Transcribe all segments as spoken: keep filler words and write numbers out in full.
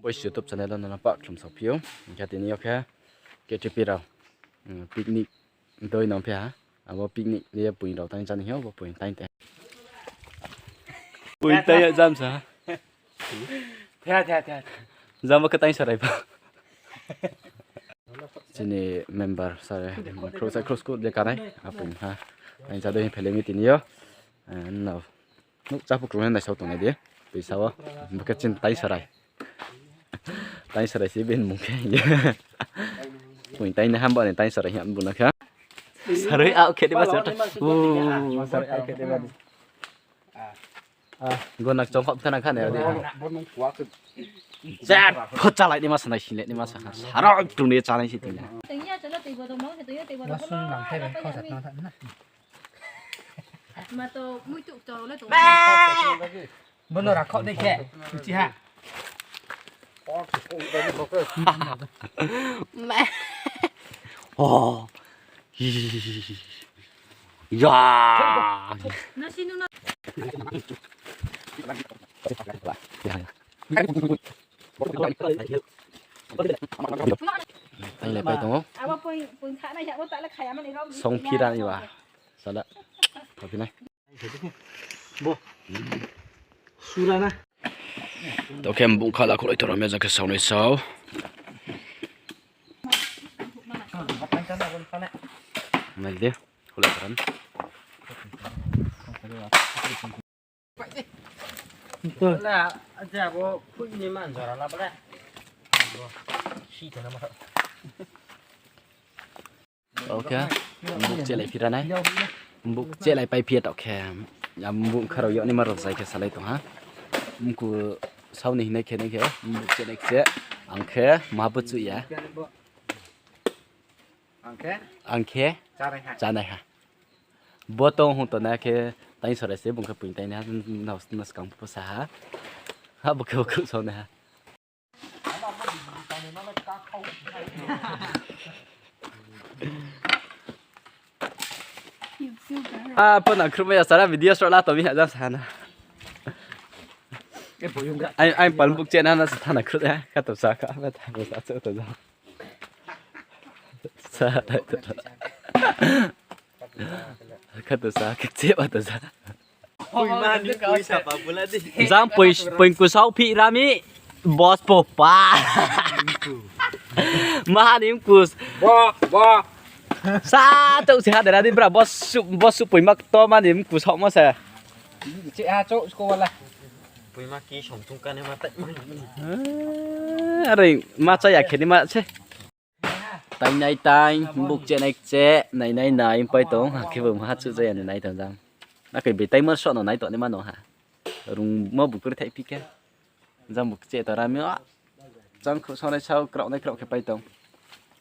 Boys YouTube channel no nang pah khlum sao phi ou. Hing khe tini yo khe K T P rao, mm, picnic doi nang phi ha. Abo picnic le poing rao tang chá ni hing ou, bo poing tang te. Poing tang ya jam sa. Thia, thia, thia. Jam bo khe tang sarai ba. Chini member sare, khrouh sa khrouh school je kanai, apung ha. Tang chá doi hing phailai mi tini yo. Eh, no. Nouh chá phu krung nai sao tongnai di. Tui sa wo. Bo khe chini tang sarai. Tang sarai si bini mung khe. Poing tang ni ham bo ni tang sarai hing bu na kha. Sarai ao khe di ba sa. U, sarai ao khe di ba ni. Ah, gonak chong khop thana kha ne di. Jar, pho chalai ni ma sanai, singlai ni ma sa. Saro tung ni chanai si tingna. Bono rakho dei khe, uchi ha. Oh. Ya. Tang le pai tong ou. Song phi ra ni ba. Sala. Tho phi nai. Bo. Sura na. Tao khe mbung kha la khulai thora me ja khe saonai sao. Nai di, khulai thora. Tao khe, mbuk chelai phi ra nai. Mbuk chelai pai phi ya tao khe. Ya mbuk kha rao yag naima rao zai khe salai tong ha. Mku sao ni hinai khe nai khe, mbuk chelai khe. Ang khe, ma bo chuh ya. Ang khe, chánai ha. Bo tong hung tongnai khe, tang sarai se, bung khe poing tang nai ha, nao, nao skang pho sa ha. Ha, bo khe bo khe sao nai ha. Ah, pho nang khruhmai ya sara video srah la tong mi ha jang sa na. Ai, ai, pal buk chena na sa thana khruh ya, kha to sa kha, ba thana sa cho to jang. Sa, sa, sa. Kha to sa, khe che ba to sa. Jang poi, poing kusao phi ra mi. Boss po pa. Maha ni mkus. Bo, bo. Sa chouh si ha dera di bra, boss su, boss su poima kto ma ni mkus hokmo se. Che ha chouh sko wala. Poima ki song tung kane ma tai ma. Are ma cha ya khe ni ma se. Taingnai taing, buk chenai che, nainai nai, pai tong, ha khe bo maha chuh jaya ni nai tong jang. Akhe betaima soh no nai tong ni ma no ha. Rung mo bukri thai phi khe. Jang buk che to ra mi o. Jang khruh sonai sao, kraoh nai kraoh khe pai tong.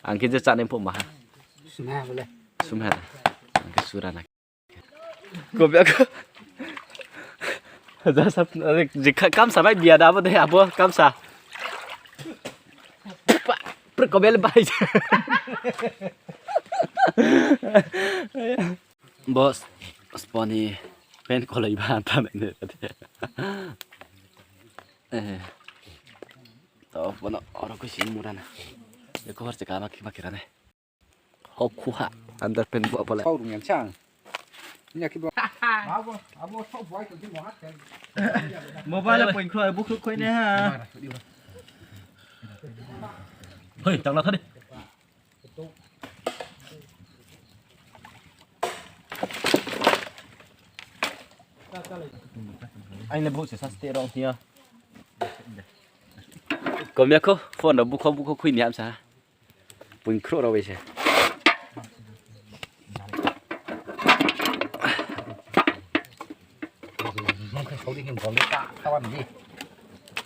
Ang khe je chánai pho maha. Sumha bole. Sumha na. Ang khe sura na. Ko bia ko. Ja sa, je ka-, kamsa bai bia da abo de, abo kamsa. Pa, pre ko bel bai. Boss, sponi pen kolai ba ta nai ne. Eh. To, bono oro ko sini mura na. Eko har cheka ma ki ma kira ne. Hok khu ha, underpant bo bo le. Kau rung yang chang. Nya ki bo. Mobile point khoi, bu khoi ne ha. Hoi, tang la thari. Aini bu se sa ste rong tia. Kom ya ko, phone rao bukho bukho khui ni hamsa. Poing khruh rao bai se.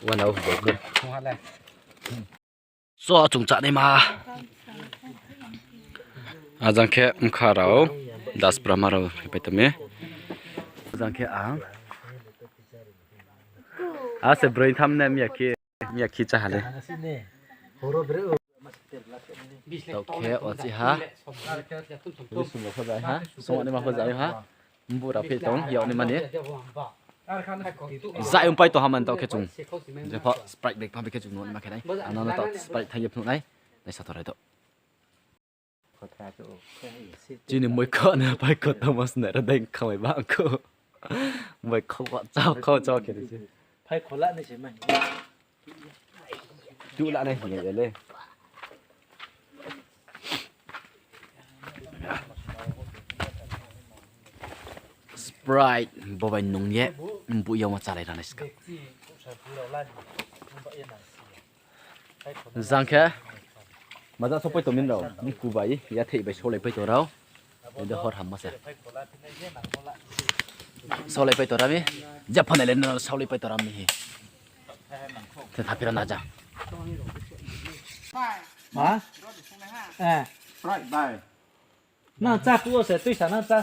One hour bol. So, chung chá nai ma. Ajang khe mkha rao, das brahma rao, pai tong mi. Ajang khe ang. A se broi tham ne miya khe, miya khe chá ha le. Tau khe ochi ha. Ri sung rao pho zai ha, sung ni ma pho zai ha. Mbu rao phi tong, yag ni mani. Zai ong pai tong ha man tao khe chung. Jepho Sprite bag pha bai khe chung nuh ma khe nai. Ano no tao Sprite thang ye phnuh nai. Nai sa thor hai tao. Chini moi kho na pai kho tamo sna ra deng khamai ba kho. Moi kho ba chao kho chao khe se. Phai khola ni se mai. Tu la nai hing ye le. Sprite bo bai nung ye, bu yama chalai rana ska. Jang khe, maja so pai tong min rao, mku bai, yathei bai solai pai tong rao. Ede hor hamma se. Solai pai tong ra mi, jepho nai le no solai pai tong ra mi hi. Te thaphira na ja. Ha? Eh. Sprite bai. Na cha pu se, tuisa na cha.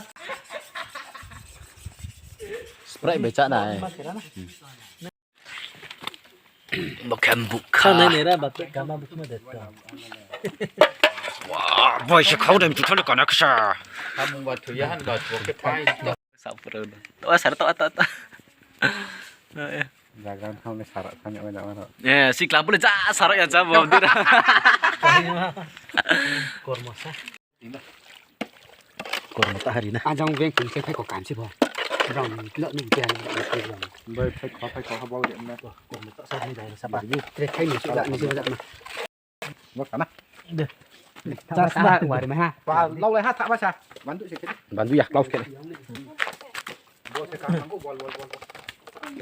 Sprite bai cha nai. Bo khe bukha. Kha nai nai ra ba, kama bukha ma de to. Wa, boi se khau dem tu thali kana ksa. Samung ba thu ya han ba thu khe phai. Sa pura na. To sar to to to. Jaga thang le sar thang ya na ma. Eh, sikla pule ja sar ya ja bo dira. Kormo sa. Kormo ta hari na. Ajang beng kun se phai ko kan se bo. Rang ni kilo ni dia ni. Bai phai ko phai ko ha bo de na. Kormo ta sa ni dai sa ba. Tre phai ni sa ni sa na. Bo kana. De. Chas ba wari ma ha. Ba, lau lai ha tha ba sa. Bandu se khe. Bandu ya close khe. Bo se ka nang ko bol bol bol.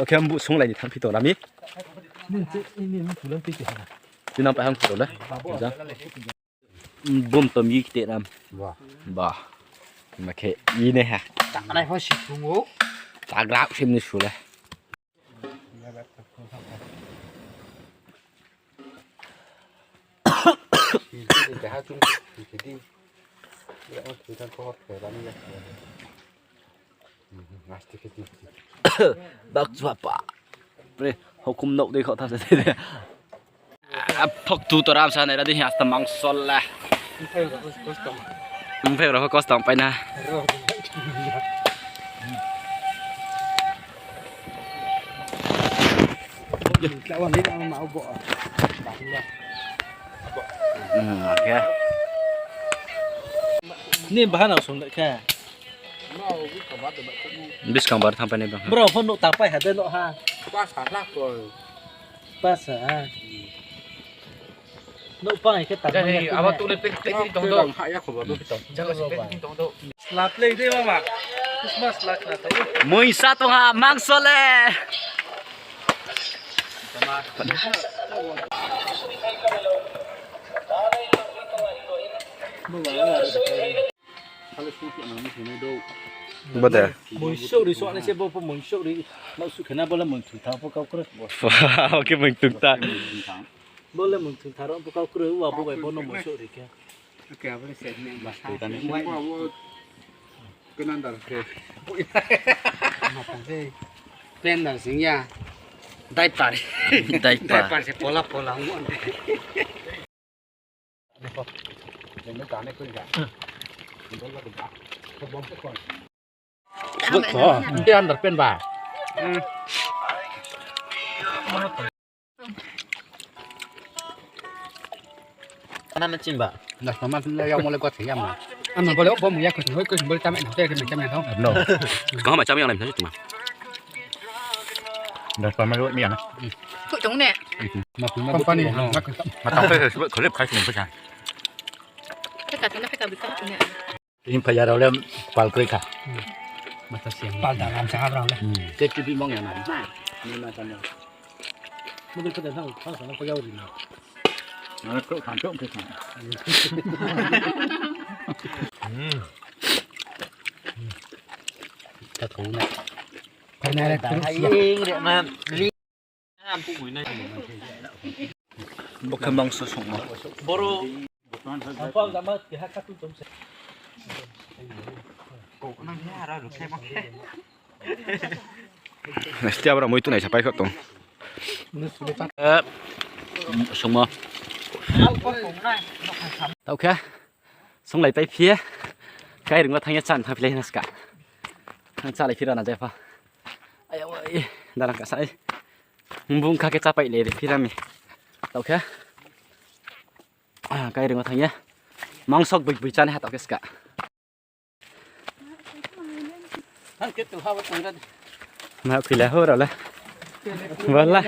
Oke, ang bu sung lai ni thang phi tong ra mi. Ni che, ni ni tulang pi ke ha. Ti nang pa hang phi tong le. Ja. Bum tom yi kte ram. Ba. Ba. Ma khe yi ne ha. Tangnai pho si thung o. Chagra sim ni su le. Bak chua pa. Pre, hukum nok dei kho tham se de. Phok tu to ram sa nai ra di hasta mangso le. Mphai ro kos tang pai na. Hmm, oke. Ni bahan ang sung khe. Biskang bar thang pai nai bang. Bro, phone nuk tang pai ha de nuk ha. Pas ha. Nuk pang khe tang pai nai. Abo tu le pek pek tong do. Slap le de mama. Christmas slap na tong. Moisa tong ha mangso le. Bo de. Moisouh ri suh nai se bo pho moisouh ri. Nau suh khena bo le moing thung tha pho kau kroi. Oke, moing thung tha. Bo le moing thung tha ro pho kau kroi, wa bo bai bo no moisouh ri khe. Oke, abo le se ni. Ba, tui tani. Bo abo kenandar se. Matang se. Kenandar sing ya. Diaper. Diaper. Diaper se pola pola mo. Buk ko, dia andar pen ba. Ana na chim ba. Nah, mama na ya mo le ko thai ya ma. Ama bo le bo mo ya ko hoi ko bo le cham na te ke cham na thong. No. Ko ma cham ya na tu ma. Dah sama lu ni ya na. Ku tong ne. Ma ku ma company. Ma ta pe ko le khai ni pesa. Peka tong na peka bika tong ne. Ini payah rau le pal kroi kha. Mata siang. Pal dalam sahab rau le. Hmm. Te kibi mong ya na. Ni ma ta mo. Mo bil pada thang thang sana ko yau ri na. Na ko khan chok ke khan. Hmm. Ta thong na. Khan na re. Bo khe mangso songmo. Boro. Nesti abra moi tu nai sapai kho tong. Eh, songmo. Tau khe. Songlai pai phi ye. Kairing wo thang ye chan thang phi lai na ska. Thang chalai phi ra na jepha. Ai, ai, darang kasa ai. Bung kha khe chápai le ri phira mi. Tao khe. Ah, kairing wo thanng ye. Mangsok bui bui chánai ha tao khe ska. Ma khui la ho rao la. Bala.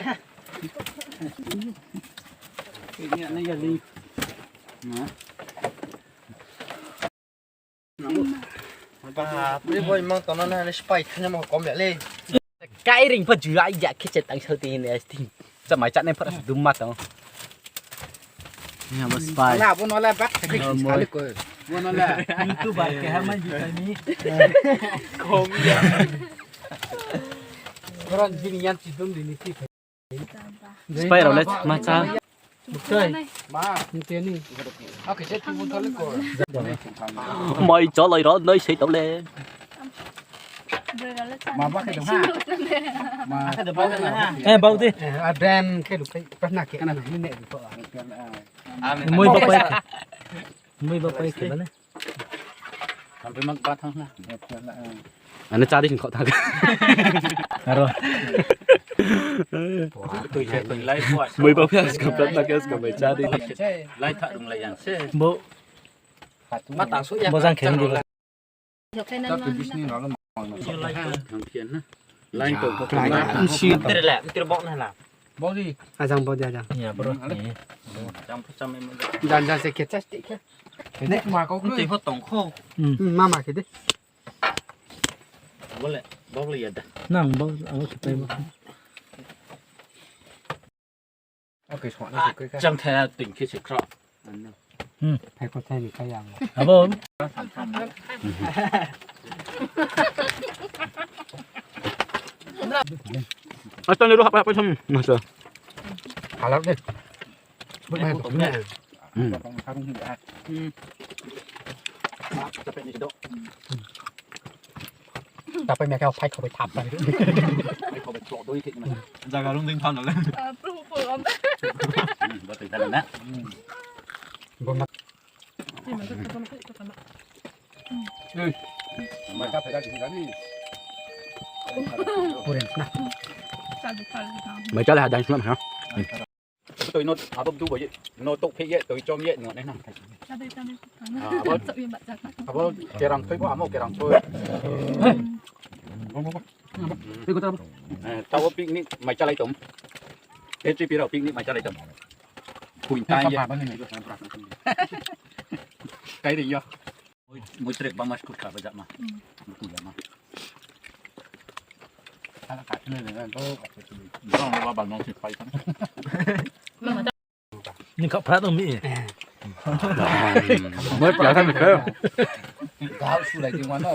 Boi mang tong no na, spy thanya mo kom ya le. Kairing pho ju ai ya khe chet tang sao ti hin ya sting. Cha mai cha nai pho dum ma tong. Ni abo spy. Ala bo no la bak khe kali ko. Bo no la. YouTuber khe ha mai ju kai ni. Kom ya. Koran bini yan chi dum di ni ti. Spy rao le ma cha. Buktoi. Ma. Nte ni. Oke, se ti bu thole ko. Mai cha lai ra nai sei tao le. Ma ba khe dong ha. Ma. Eh, bau de. Eh, a ben khe lu kai pa na khe na ni ne ko. Moi ba pai. Moi ba pai khe ba ne. Ani chari sing kho thang. Aro. Moi ba phe ska prat na khe ska mai chari. Lai tha rung lai yang se. Bo. Ma tang su ya. Bo jang khe ni. Line to. Line. Nsi. Tir le, tir bok na na. Bok di. Ajang bok di ajang. Ya, bro. Jang phu cham em. Jan jan se khe chas ti khe. Ne ma ko. Nti ho tong kho. Hmm. Hmm, mama khe de. Bole, bok le ya da. Nang bok, abo khe pai bok. Oke, so na se khe. Jang tha ting khe se khra. Hmm. Hai ko thai ni kaya. Abo. Ata ni ro hap hap sam. Masa. Halak de. Buk mai ko ne. Hmm. Tapai mia khe phai kho bai thap bai. Phai kho bai thlok doi thik na. Jaga rung ding tham na le. Ah, pru pru om. Hmm, ba tei tham na. Hmm. Bo ma. Ni ma ka ka ma ka ka ma. Ei. Ma ka phai ka di ni. Pure na. Mai cha le ha dance ma ha. Toi no abo du bo ye, no tok phe ye, toi chom ye, no ne na. Ah, abo, abo kerang thoi bo, amo kerang thoi. Eh, tao picnic mai chalai tom. H P rao picnic mai chalai tom. Khuing tai ye. Kai ri yo. Moi, moi trek bangma skur ka bajak ma. Hmm. Buku ya ma. Ala ka thne ne na do ka thne. Bang ba bang nong si pai kan. Ni ka phra dong mi. Moi pla kan ke. Gau su lai jing wa no.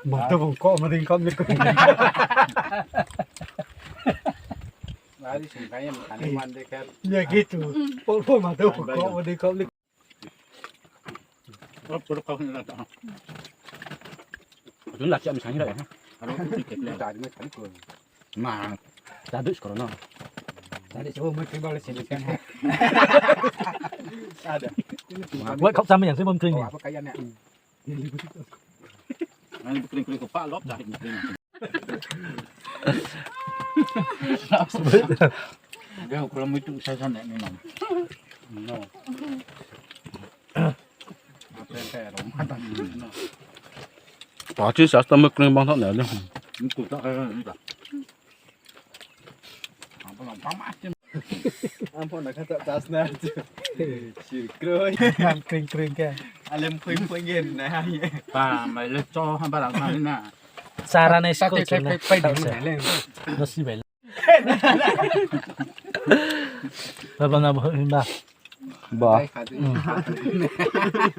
Ma to bong ko ma ding ko mi ko. Lari sing kai ma kan man de ka. Ya gitu. Po po ma to bong ko ma ding ko mi. Aro tu kau ni la ta. Aro tu la siap misalnya lah ya. Aro tu tiket lah. Tadi ni cari ko. Ma, tadi sekolah no. Tadi sebelum menteri balik sini kan. Ada. Wah, kau sama yang sebelum menteri ni. Oh, apa kayaknya? Nanti kering-kering kau pak lop dah menteri ni. Dia ukuran itu saya sana memang. No. Apa yang saya rumah tadi. No. Pasti sasta mekring bang tak ni. Itu tak kaya ni tak. Apa nak pamas ni? Apa nak kata tas na? Sirkroi. Kring kring ke. Alem kring kring ke na. Pa mai le cho ha barang ha na. Sara na school pai pai. Nasi bai. Baba na bo himba. Ba.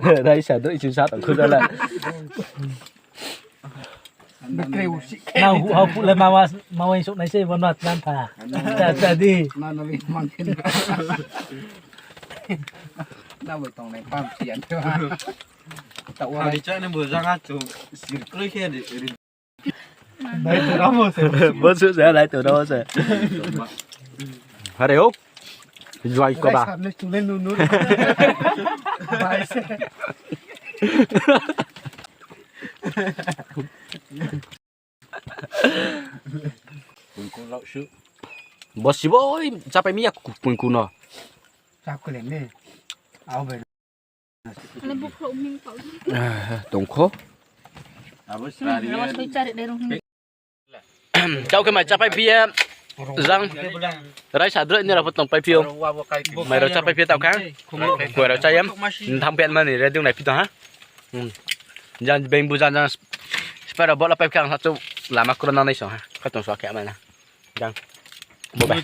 Rai sa doi chu sa tong khu da la. Nang hu hau pu le mawa mawa sok nai se bon wat nan tha. Cha cha di. Na no li mang kin. Na bo tong nai pam sian tu. Ta wa ri cha ne bo jang a chu sir kroi khe di. Bo su se lai tu no se. Hare o. Juai ko ba. Bai se. Bo si bo, chápai mi ya kupoingku no. Tongkho. Taoh khe mai chápai phi ye, jang. Raisa droi ni rao pho tongpai phi ou. Mai rao chápai phi ye taoh khe. Kuai rao chá ye. Thanng phi mani ready ong nai phi tong ha. Jang beng bu jang jang. Spai rao bo la pai khe ang sa chouh lama kro nangnai song ha. Khatong so khe mai na. Jang. Bo bai.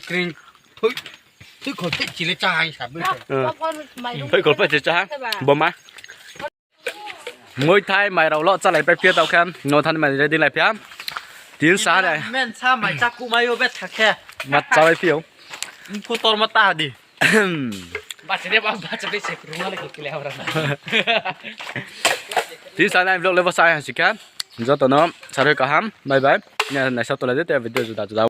Thoikhol phe chile chá ha. Bo ma. Moithai mai rao lo chálai pai phi ye taoh khe. No thanng mani ready lai phi ha. Tin sa ha de. Men sa mai chá kuh mai yo betha khe. Ma chálai phi ou. Mkhu tor ma ta di. Tin sa nai vlog le bo sa ha si khe. Joto no sarui kaham. Bye bye. Naisa tolai di te video juda juda.